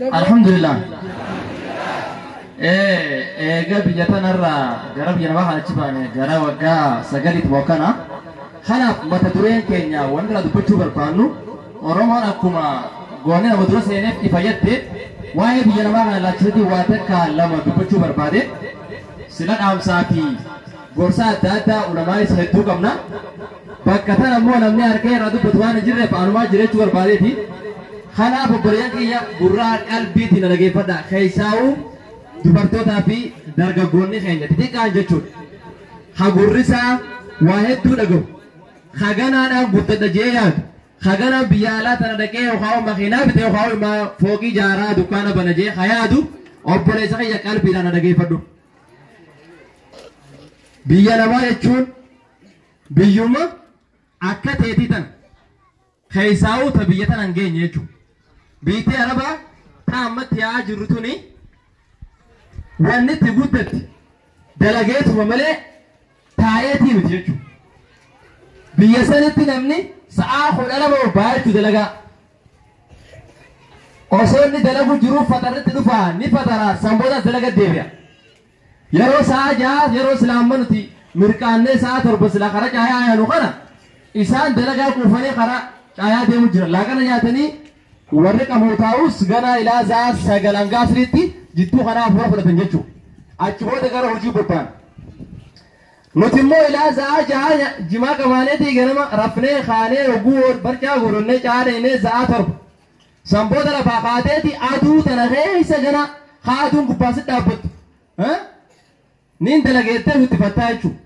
Alhamdulillah. Eega biyya tanarraa gara biyya namaa kanatti baane gara waggaa 9 mokkana. Kanaaf mata dureen keenya wanti irraa dubbachuu barbaannu Oromoon akkuma goonee nama dura seeneef ifa jette waa'ee biyya namaa kana ilaalchisatti waa takka lama dubbachuu barbaade. Sila dhaamsaa fi gorsa adda addaa ulamaa'is hedduu qabna. Bakka tana immoo namni harkee irraa dubbatu waan hin jirreef anumaa jiraachuu barbaadeeti. Kanaaf obboleeyyan kiyya gurraa qalbiitiin na dhageeffadha. Keessaa'uu dubartootaa fi dargaggoonni keenya xixiqqaan jechuudha. Hagurrisaa waa hedduu dhagahu. Haganaadhaan guddadha jee yaadu. Haganaan biyya alaa tana dhaqee yookaan makiinaa bite yookaan fooqii ijaaraa dukkaana bana jee hayaadu obboleessa kiyya qalbiidhaan na dhageeffadhu. Biyya namaa jechuun biyyuma akka teetii tana keessaa'uu ta biyya tana hin geenye jechuudha. Biyyi Arabaa ta ammatti yaa'aa jirru tuni wanni itti guddatti dalageetuma malee taa'eetii miti jechuudha. Biyya sanitti namni sa'aa 12 baay'achuu dalagaa. Osoo inni dalagu jiruu fatarritti dhufaa ni fataraa sanboodaas dalaga deebi'a. Yeroo sa'aa 6 yeroo silaamma nuti mirqaannee sa'aa 7 sila karaa caayaa yaanu kana isaan dalagaa quufanii karaa caayaa deemu jira. Laaqana nyaatanii warri qamoo taa'us ganaa ilaa sa'aa 9 hanga asiriitti jidduu kanaa hafuura fudhatan jechuudha. Achi booda gara hojii bobba'an. Nuti immoo ilaa sa'aa 6 jimaa qabaaneetii ganama rafnee kaanee oguu barcaa godhannee caayaa sa'aa 7. Sanboota lafaa kaateeti aduu tana keessa gana haa aduun gubbaasi dhaabbattu. Niin dalageettee guddifattaa jechuudha.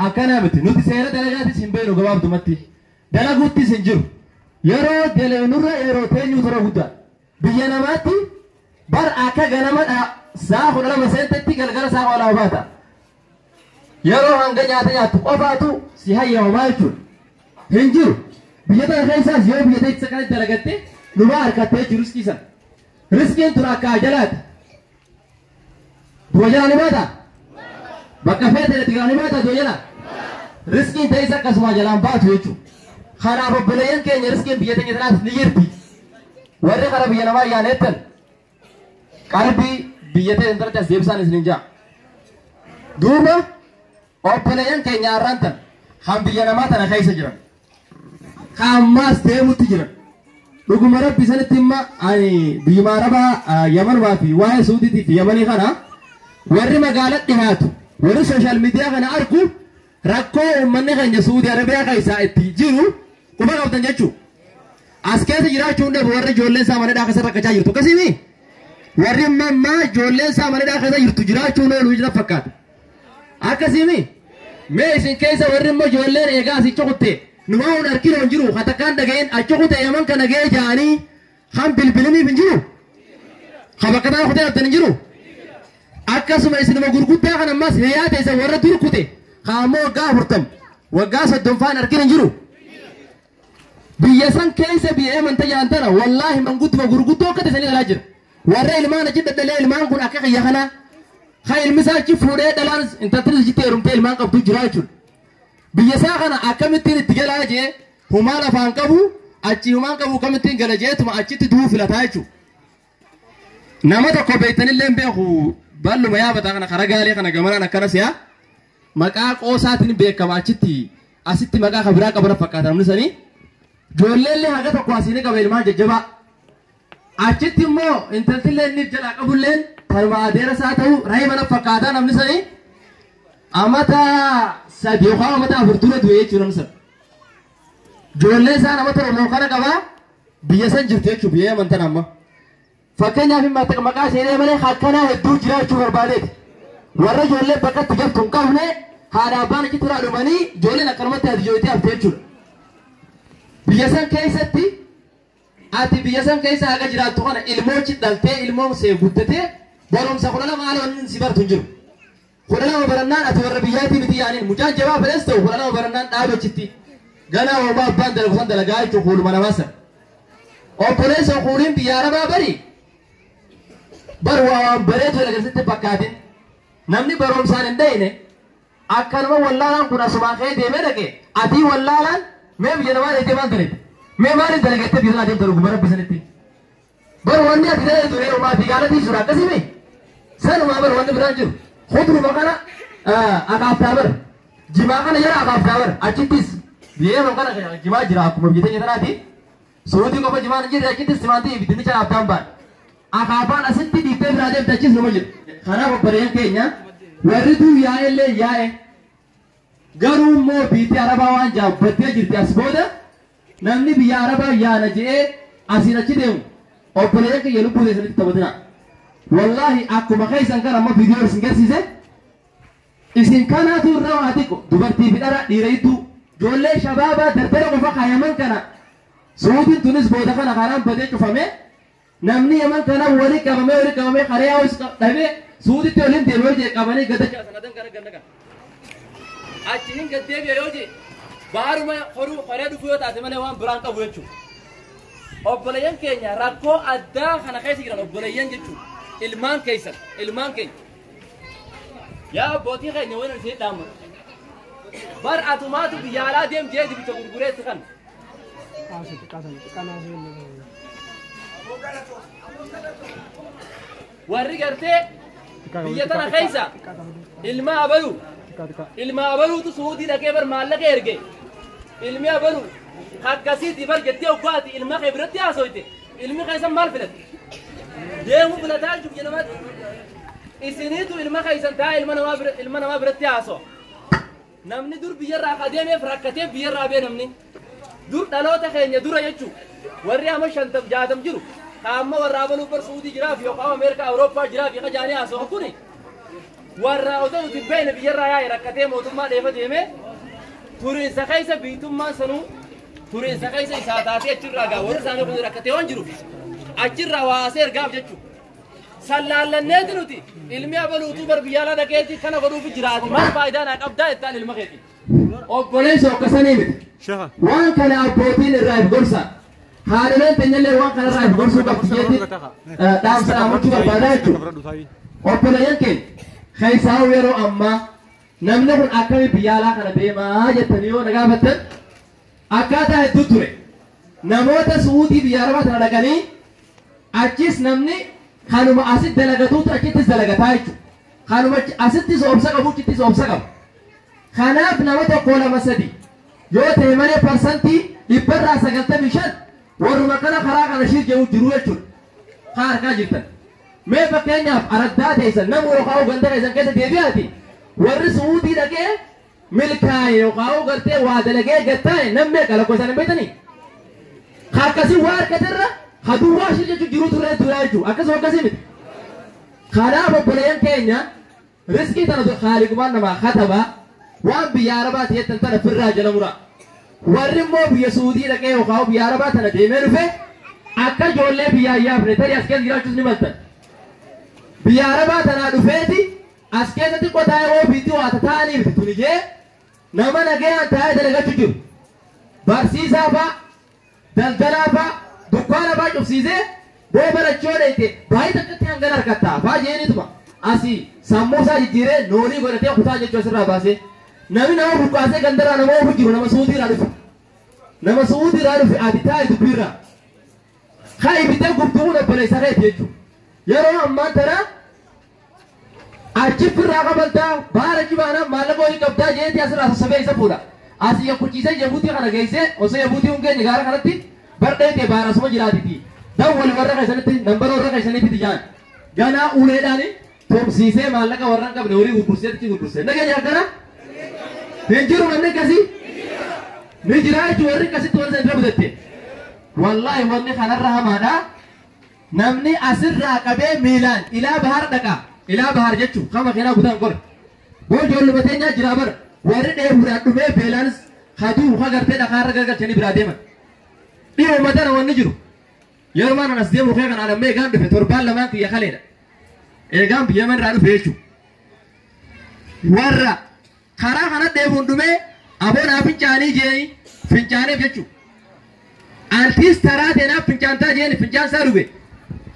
Akkanaa miti nuti seera dalagaatis hin beeknu gabaabdumatti. Dalaguuttis hin jiru. Yeroo daleenurra yeroo teenyuu tura guddaa. Biyya namaatti bar akka ganama sa'a 12 seentetti galgala sa'a 12 baata. Yeroo hanga nyaata nyaattu qofaatu si hayyamamaa jechuudha. Hin jiru. Biyya tana keessaas yoo biyya teessisa kanatti dalagatte numa harkattee jiru riskii sana. Riskiin tun akka ajalaati. Du'a jala ni baata? Bakka feete itti ni baata du'a jala? Riskiin ta'is akkasuma jalaan baatu jechuudha. Kanaaf obboleeyyan keenya riskiin biyya teenya tanaas ni jirti. Warri kara biyya namaa yaalettan qalbii biyya teenya tanatti as deebisaan isin jaa. Duuba obboleeyyan keenya har'aan tan kan biyya namaa tana keessa jiran. Kan ammaas deemutti jiran. Dhuguma rabbi sanitti imma ani biyyuma Arabaa Yamanumaa fi waa'ee Suudiitii fi Yamanii kana warri magaalaa dhihaatu warri sooshaal miidiyaa kana argu rakkoo uummanni keenya Suudii Arabiyaa keessaa itti jiru quba qabdan jechuudha. As keessa jiraachuu hin dhabu warri ijoolleen isaa mana keessa rakkachaa jirtu akkasii warri ammaa ijoolleen isaa mana keessa jirtu jiraachuu hin oolu jira fakkaata. Akkasii mee isin keessa warri immoo ijoolleen eegaa asicha kuttee numa hun arginu hin jiru hatakkaan dhaga'een achi kutee Yaman kana ga'ee ja'anii kan bilbiliniif hin jiru. Kan bakka ta'an kutee haftan hin jiru. Akkasuma isinuma gurguddaa kan ammas hiriyaa ta'e warra dur kute kan ammoo waggaa 40 waggaa 30 faan arginu hin jiru. Biyya san keessa biyya Yaman tajaajilan tana wallaahi mangudduma gurguddoo akka ta'e alaa jira. Warra ilmaan achi dhadhalee ilmaan kun akka kiyya kanaa kan ilmi isaa achi fuudhee dhalaan intaltiris achitti heerumtee ilmaan qabdu jira jechuudha. Biyya isaa kana akkamittiin itti galaa jee humaan afaan qabu achi humaan qabu akkamittiin gala jeetuma achitti du'uu filataa jechuudha. Nama tokko beektanillee hin beeku bal'uma yaabataa kana karaa gaalee kana gamanaan akkana si'a maqaa qoosaatiin beekama achitti asitti maqaa kan biraa qaban fakkaata namni sanii. Ijoolleellee haga tokko asiin qaba ilmaan jajjabaa. Achitti immoo intaltillee inni jalaa qabulleen tanuma adeera isaa ta'u rahima na fakkaataa namni sanii. Amata 3 yookaan amata 4 dura du'e jechuudha namni sana. Ijoollee isaa nama torba kana qabaa biyya san jirti jechuudha biyya Yaman tana amma. Fakkeenyaaf maqaa seenee malee akkanaa hedduu jiraachuu barbaadeeti. Warra ijoollee bakka itti galtu hin qabne haadha abbaan achitti irraa dhumanii ijoolleen akkanumatti ati ijoollee haftee jechuudha. Biyya san keessatti ati biyya san keessa haga jiraattu kana ilmoochi dhaltee ilmoon see guddatee barumsa 12 haala wanni si baratu hin jiru. 12 barannaan ati warra biyyaatii miti yaaniin mucaan jabaa fedhes ta'u 12 barannaan dhaabachitti ganaa homaa abbaan dalagu san dalagaa jechuun kuuluma namaa sana. Obboleessa kuuliin biyya Arabaa bari bar waan bareedu dalagaa fakkaatin namni barumsaan hin dhayne akkanuma wallaalaan kun asumaa ka'ee deemee dhaqe atii wallaalaan mee biyya namaa deemtee maal dalagde mee maaliin dalagattee biyya sanaa deemte dhuguma rabbi sanitti. Bar wanni ati ta'e ture uumaa fi gaalatii jira akkasii sanumaa bar wanni biraan jiru. Kuduruma kana akaaftaa bar jimaa kana jala akaaftaa bar achittis biyya kana jimaa jira akkuma biyya teenya tanaati. Suutii qofa jimaan hin jirre achittis simaantii dinnicha dhaabtaan baan. Akaafaan asitti dhiiftee biraa deemte achis nama jiru. Kanaaf obboleeyyan keenya warri tuu yaa'ellee yaa'e garuu immoo biyyi Arabaa waan jaabbattee jirti as booda namni biyya Arabaa yaana je'ee asiin achi deemu obboleeyyan keenya lubbuu keessanitti taphatina. Wallaahi akkuma keessan kan amma viidiyoo isin garsiise isin kanaatu irra waa xiqqo dubartii fi dhara dhiira hedduu ijoollee shabaabaa dardara qofa kaayaman kana Suutiin tunis booda kana karaan badee cufame namni yaman kana walii qabamee karee haus dhabee suutitti waliin deemee hojii qabanii gadacha sanadan kana ganna kana. Achi hin gaddeebi'e yoo jee baharuma horuu horee dhufuu yoo taate malee waan biraan qabu jechuudha. Obboleeyyan keenya rakkoo addaa kana keessa jiran obboleeyyan jechuudha. Ilmaan keessan ilmaan keenya. Yaa abbootii keenya waan isin dhaamu. Bar atumaatu biyya alaa deem jee dibicha gurgureetti kan. Warri gartee biyya tana keessa ilma abaluutu suudii dhaqee bar maallaqa erge ilmi abaluu akkasiiti bar jettee oggaati ilma kee biratti haasoyte ilmi keessan maal filate deemuu filataa jechuuf biyya namaatti isiniitu ilma keessan taa'ee ilma namaa biratti haaso'a namni dur biyyarraa adeemeef rakkateef biyyarraa bee namni dur dhaloota keenya dura jechuu warri amma 50 60 jiru kaamma warra abaluu bar suudii jiraaf yookaan Ameerikaa Awurooppaa jiraaf yookaan jaanii haasoo kuni warra otoo nuti beekne biyyarraa yaa'e rakkatee mootummaa dheefa deemee turiinsa keessa biitummaan sanuu turiinsa keessa isaa taatee achirraa gaa warri isaanii kun rakkatee waan jiruuf achirraa waasee ergaaf jechuudha. Sallaallanneeti nuti ilmi abaluutuu bar biyya alaa dhaqeeti kana godhuuf jiraati maal faayidaa naa qabdaa jettaan ilma keeti. Obboleessa akkasanii miti. Waan kana abbootiin irraa if gorsa. Haadholeen teenyallee waan kana irraa if gorsuu qabdi jeetti dhaamsa dhaammachuu barbaadaa jechuudha. Obboleeyyan keenya keessaa yeroo ammaa namni kun akkami biyya alaa kana deemaa jettanii yoo na gaafattan akkaataa hedduu ture. Namoota Suudii biyya Arabaa tana dhaqanii achis namni kanuma asitti dalagatuutu achittis dalagataa jechuudha. Kanuma asittis obsa qabu achittis obsa qabu. Kanaaf nama tokko lama sadi yoo ta'e malee 95% warruma kana karaa kana shir jedhu jiru jechuudha. Haa harkaa jirtan. Mee fakkeenyaaf araddaa teessan nama yookaan ganda keessan keessa deebi'aati warri Suudii dhaqee milkaa'e yookaan gartee waa dalagee gattaa'e namni meeqa lakkoofsaan hin beektanii? Akkasii waa harkatirra haduwwaa shir jechuun jiru turre tura jechuudha. Akkasuma akkasii miti. Kanaaf obboleeyyan keenya riskii tana haaliqumaan namaa katabaa waan biyya Arabaati jettan tana firraa jala mura. Warri immoo biyya Suudii dhaqee yookaan biyya Arabaa tana deemee dhufe akka ijoollee biyyaa yaafne tarii as keessa jiraachuus ni maltan. Biyya Arabaa tanaa dhufeeti as keessatti qotaa yeroo biitti waa ta'anii miti tuni jee nama nagayaan taa'ee dalagachuu jiru. Barsiisaa fa'a, daldalaa fa'a, dukkaana fa'a cufsiisee booba lachoo dheeyte baay'ee takkatti hangana harkattaa fa'a jeenituma asii sammuu isaa jijjiiree noonii godhatee kutaa jechuu asirraa baasee namni nama buqqaasee gandarraa nama oofu jiru nama Suudiirraa dhufe. Nama Suudiirraa dhufe ati taa'e dubbiirraa. Haa ibiddee gubtuu obboleessa keeti jechuudha. Yeroo ammaan tana achi firraa qabaltaa baara jibaanaa maallaqa horii qabdaa jeetii asirraa sassabee isa fuudha. Asii yakkuchiisee Jabuutii kana geessee osoo Jabuutii hin geenye gaara kanatti bardheetee baara asuma jiraatiti. Dawwali warra keessanitti nambara warra keessanitti jaan. Ganaa uleedhaan tumsiisee maallaqa warra hin qabne horii gurgursee achi gurgursee. Nageenya akkana hin jiru namni akkasii ni jira jechuun warri akkasitti warra isaan bira butatte. Wallaahi wanni kanarra hamaadha. Namni asirraa qabee miilaan ilaa bahar dhaqa. Ilaa bahar jechuun kama keenaa guutaan godha. Boo ijoolluma teenyaa jira bara warri dheebuudhaan dhumee beelaanis haduu hagartee dhakaarra gargalchanii biraa deeman. Dhiiruma tana wanni jiru. Yeroo maan as deemu kee kanaan amma eegaan dhufe torbaan lamaan kiyya kaleedha. Eegaan biyya manirraa dhufe jechuudha. Warra karaa kana dheebuun dhumee aboonaa fincaanii jeeni fincaaneef jechuudha. Artiist taraa teenaaf fincaantaa jeeni fincaan isaa dhuge.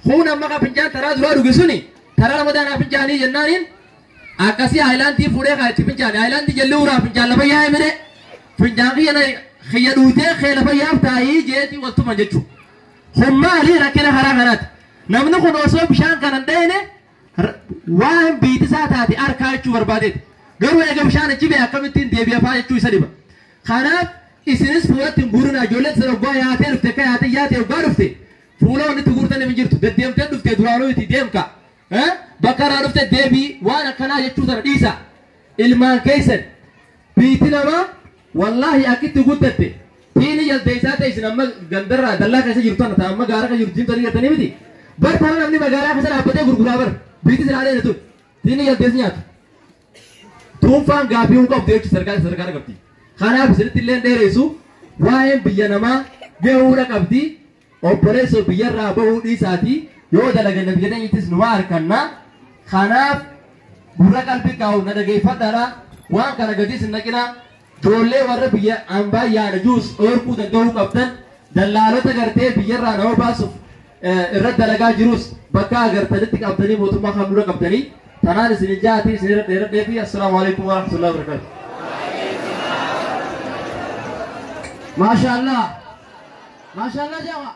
Kun amma ka fincaan taraa duraa dhuge suni taraa lama fincaanii jennaaniin akkasii haayilaandii fuudhee kaa itti fincaane haayilaandii jalli uraa fincaan lafa yaa'e mire fincaan kiyya dhuutee kee lafa yaaf taa'ii jeetii waltuman jechuudha. Kun maali rakkina karaa kanaati. Namni kun osoo bishaan kana hin dhayne waan biitisaa taate harkaa jechuu barbaadeeti. Garuu eega bishaan achi ba'e akkamittiin deebi'a fa'aa jechuu isa dhiba. Kanaaf isinis fuulatti hin guurinaa. Ijoolleen sana waggaa yaatee dhufte, akka yaatee yaatee waggaa dhufte, fuula wanni itti guurtan hin jirtu. Deddeemtee dhufte, duraanuu itti deemka. Bakka irraa dhufte deebii waan akkanaa jechuu sana dhiisa. Ilmaan keessan biiti namaa wallaahi akkitti guddatte tiini jaldeessaa ta'e isin amma gandarraa dallaa keessa jirtu tana ta'a amma gaara keessa jirtu diimtanii gartanii miti. Bar tana namni magaalaa keessa dhaabbatee gurguraa bar biiti silaa dheene tun tiini jaldeessi nyaatu. Tuunfaan gaafii hin qabdu jechuun sadarkaa sadarkaa qabdi. Kanaaf isinitti illee dheeressu, waa'een biyya namaa gahuudha qabdi. Obboleessoo, biyyarraa bahuu dhiisaatii yoo dalaganne biyya teenyattis numa harkanna. Kanaaf gurra qalbii kaa'u na dhageeffadhaadha. Waan kana gadis hin naqina. Ijoollee warra biyya hambaa yaana juus dhoorkuu danda'uu qabdan, dallaalota gartee biyyarraa nama baasuuf irra dalagaa jirus bakka agartanitti qabdanii mootummaa kan dura qabdanii tanaan isin jaati isin irra dheeradhee fi assalaamu alaikum warahmatullahi wabarakatuh. Maashaallah. Maashaallah jedhama.